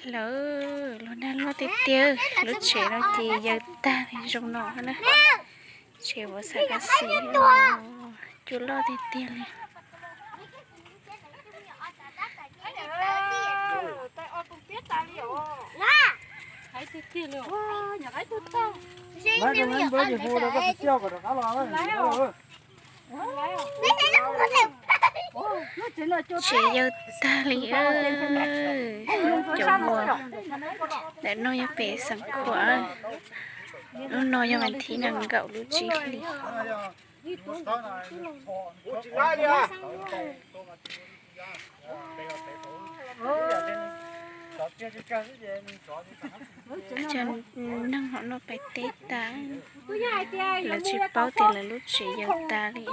Lawv los nag loj tiag tiag, lub tsev no ces yawg tag li zoo no na. Tsev vov xav ka xis, cua loj tiag tiag li. Tsev yawg tag li, cov muag ntawm no yog pem Xeev Khuam. Lub no yog vas thib nees nkaum lub tsib hlis. Cov neeg hom no pais teb tas, lawv tsis paub tias lawv lub tsev yawg tas li.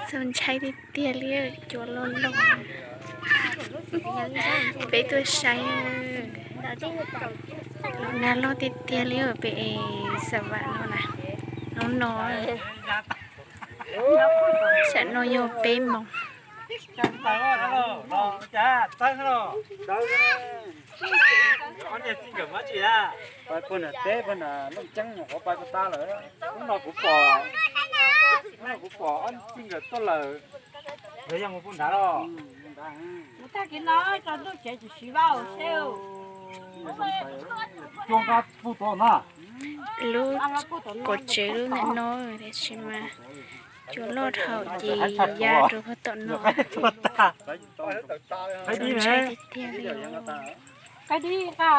Txaus ntshai tiag tiag li, cua loj loj. Peb tuaj saib, los nag loj tiag tiag li pem Xav Vam no na. Hnub no, tsam no yog peb moos. Pais puag nram teb puag nram Looj Ceeb nyuam qhuav pais puag ta lawm. Hnub no kuv pom, hnub no kuv pom ob txij nkawm tuaj lawm. Yog mus puag nrad los? Mus tag kis no tso ntuj tsev tsis siv vaj seb. Cua nqa puag tom no. Lub kaum tsev lub ntawm no tiam sis mas cua loj dhau ces ya rau puag tom no. Txaus ntshai tiag tiag li. Qaib dib nqa.